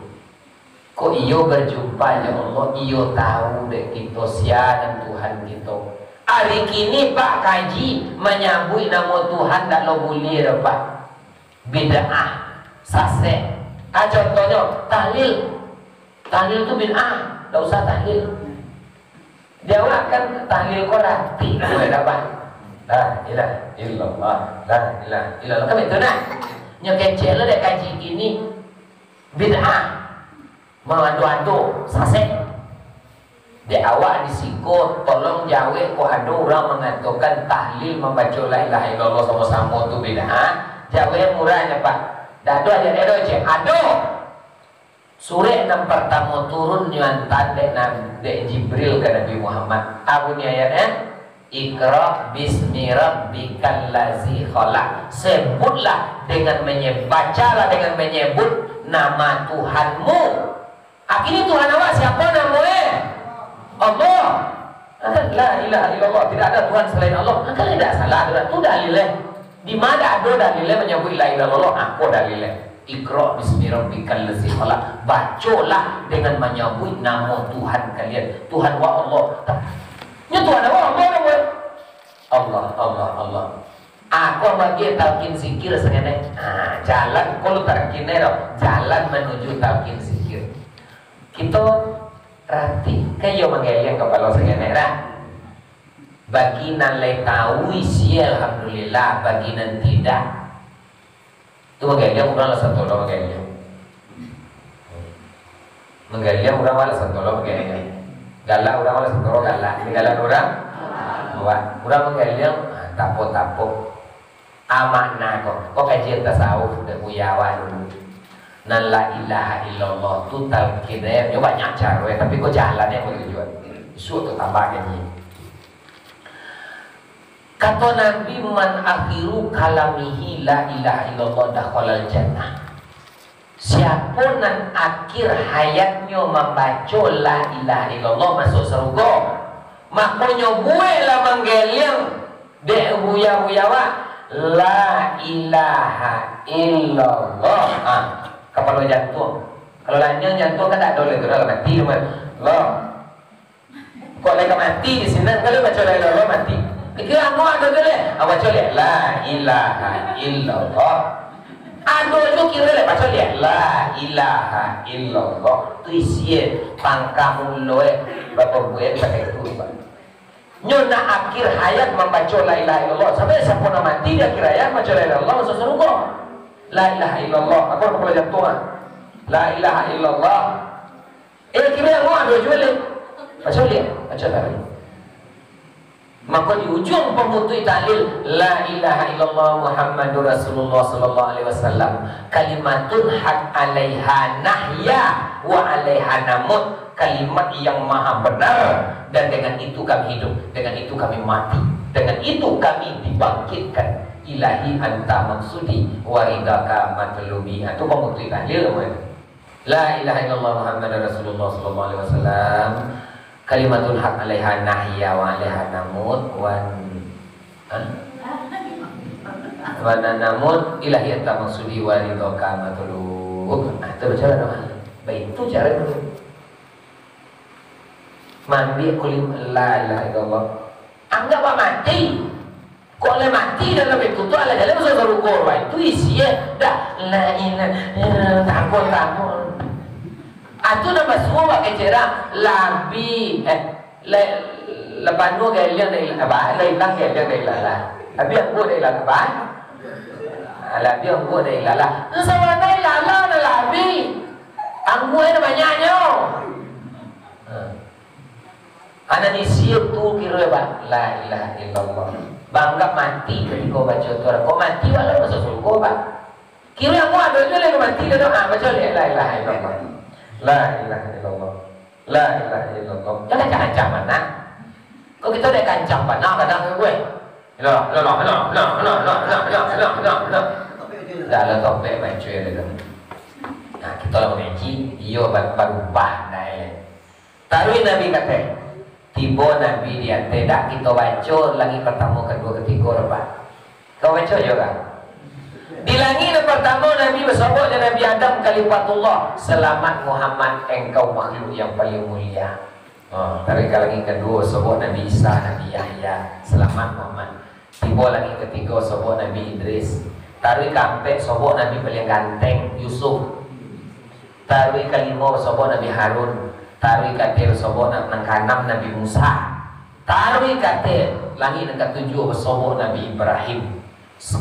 Kok iyo bajumpa jo Allah, iyo tahu dek kito sia nan Tuhan kito. Ari kini, Pak, kaji manyabuik namo Tuhan dak lo buliah doh, Pak. Bid'ah, sasek. Ah, contohnyo, tahlil. Tahlil tu bid'ah, dak usah tahlil. Di awak kan tahlil ko ratik tu, dak, Pak? La ilaha illallah, la ilaha illallah. Kan itu nah. Nyo kecek lo dek kaji kini, bid'ah. Mangado-ado, sasek. Dek awak di siko, tolong jawek, kok ado urang mangatokan tahlil mambaco la ilaha illallah samo-samo tu bid'ah, jawek murah nyo, Pak. Dak ado ayat e doh, cek. Ado. Surek nan partamo turun nyo antaan dek Nab-, dek Jibril ka Nabi Muhammad. Apo bunyi ayat e? Iqra bismi rabbikal ladzi khalaq. Sebutlah dengan menye-, bacalah dengan menyebut nama Tuhanmu. Akhirnyo Tuhan awak siapo namonyo? Allah. La ilaha illallah, tidak ada Tuhan selain Allah. Mako indak salah tu, tu dalilnyo. Di ma ado dalilnyo manyabuik la ilaha illallah? Apo dalilnyo? Iqra bismi rabbikal ladzi khalaq. Bacolah dengan manyabuik namo Tuhan kalian. Tuhan wa Allah. Nyo Tuhan awak Allah namo. Allah, Allah, Allah. Ako bagi talqin zikir sangenek. Ah, jalan, kalau talqin tu, jalan menuju talqin zikir. Kito rati, kan iyo manggeliang kapalo sangenek dah. Bagi nan lai tahu isi, alhamdulillah, bagi nan tidak, tu manggeliang urang lah santolo manggeliang. Manggeliang urang lah santolo manggeliang. Galak urang lah santolo galak. Ini galak urang? Buat. Urang manggeliang, ah, tapo-tapo. Amak nah ko, ko kajian tasawuf dek buya awak dulu. Nan la ilaha illallah tu talqin, eh, nyo banyak caro, eh, tapi ko jalannyo ko tujuan. Isuak tu tambah kaji. Kato Nabi, "Man akhiru kalamihi la ilaha illallah dakhalal jannah." Siapo nan akhir hayatnyo mambaco la ilaha illallah, masuak sarugo. Makonyo bueklah manggeliang dek buya-buya awak, la ilaha illallah. Ha, kapalo jantuang. Kalau lanyang jantuang kan tak ado lagi, dah lah mati tu kan. Allah. Kok lai ka mati di sinan, kalau baco la ilaha illallah mati. Kira anu ado tu leh. Ah, baco leh, la ilaha illallah. Ado jo kiro leh, baco leh, la ilaha illallah. Tu isi e, pangka mulo e, bapabuek pakai tu, Pak. Nyo nak akhir hayat mambaco la ilaha illallah. Sampai siapo nan mati di akhir hayat baco la ilaha illallah, masuak sarugo. La ilaha illallah. Apo kapalo jantuang ah? La ilaha illallah. Eh, kiro yang mau ado juo leh. Baco leh, baco tadi. Mako di ujuang pamutuih tahlil, la ilaha illallah Muhammadur Rasulullah sallallahu alaihi wasallam, kalimatun hak alaiha nahya wa alaiha namut, kalimat yang maha benar, dan dengan itu kami hidup, dengan itu kami mati, dengan itu kami dibangkitkan. Ilahi anta maksudi wa ridhaka matlubi. Ha, tu pamutuih tahlil namanya. La ilaha illallah Muhammadar Rasulullah sallallahu alaihi wasallam. Kalimatun hak alaiha nahya wa alaiha namut wa, ha? Wa namut ilahi anta maksudi wa ridhaka matlub. Nah, itu baca lah doa. Baik, itu cara itu. Maambiak kulim la ilaha illallah. Anggap bah mati. Kok lah mati dalam itu tu, alah jalan masuk sarugo, bah, itu isi e. Dah, la ilaha, eh, takut, takut. Atu nambah suo pakai cerang, labi, eh, le-, lepas tu galiang dari, apa, le-, hilang galiang dari lalah. Labi angguak dari lalah, bah. Ah, labi angguak dari lalah. Tu sabananyo lalah dah labi. Angguak e banyaknyo. Ha. Anak di situ kiro, Pak. La ilaha illallah. Bangga mati ketika baca tu. Kok mati walau masuk surga, Pak. Kiro yang mau ado je lagi mati dah doa, baca la ilaha illallah. La ilaha illallah. La ilaha illallah. Jangan kancang-kancang mana. Kok kita udah kancang mana kadang gue. Lah, lah, lah, lah, lah, lah, lah, lah, lah, lah, lah, lah, lah. Dah lah topek baca dia tu. Nah, kita lah mengaji, iyo ba-, barubah dah, eh. Taruih Nabi katai. Tibo Nabi di ateh, dak kito baco langik partamo, kaduo, katigo, rapat. Kau baco jo kah? Di langik nan partamo Nabi basobok jo Nabi Adam Kalimatullah, "Selamat Muhammad, engkau makhluk yang paling mulia." Ha, taruih ka langik kaduo, sobok Nabi Isa, Nabi Yahya, "Selamat Muhammad." Tibo langik katigo, sobok Nabi Idris. Taruih ka ampek, sobok Nabi paling ganteng, Yusuf. Taruih kalimo, sobok Nabi Harun. Taruih ka ateh, sobok na-, nan kaanam, Nabi Musa. Taruih ka ateh, langik nan katujuah, sobok Nabi Ibrahim.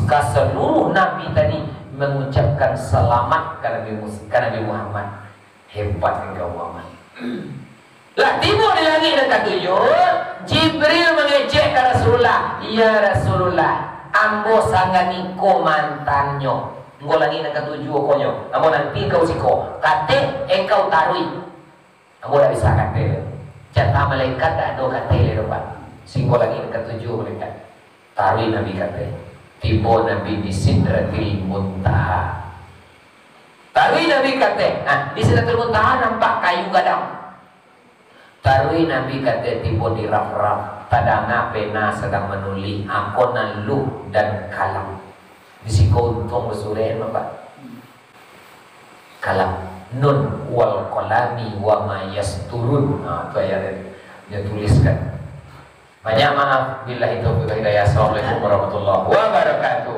Ka seluruh nabi tadi mengucapkan selamat ka Nabi Mus-, ka Nabi Muhammad. Hebat engkau, Muhammad. Lah tibo di langik nan katujuah, Jibril mangecek ka Rasulullah, "Ya Rasulullah, ambo sanganiko mantannyo." Engkau langik nan katujuah ko nyo, ambo nanti engkau siko. Ka ateh engkau taruih. Ambo dak bisa ka ateh. Jatah malaikat dak ado ka ateh lai doh, Pak. Singgo langik katujuah malaikat. Taruih Nabi ka ateh. Tibo Nabi di Sidratil Muntaha. Taruih Nabi ka ateh. Nah, di Sidratil Muntaha nampak kayu gadang. Taruih Nabi ka ateh, tibo di Rafraf. Tadanga pena sadang manulih, ako nan luh dan kalam. Di siko untuang basurek, Bapak. Kalam. Nun wal qalami wa ma yasturun. Ha, tu ayat dia. Dia tuliskan. Banyak maaf. Billahi taufiq wal hidayah. Assalamualaikum warahmatullahi wabarakatuh.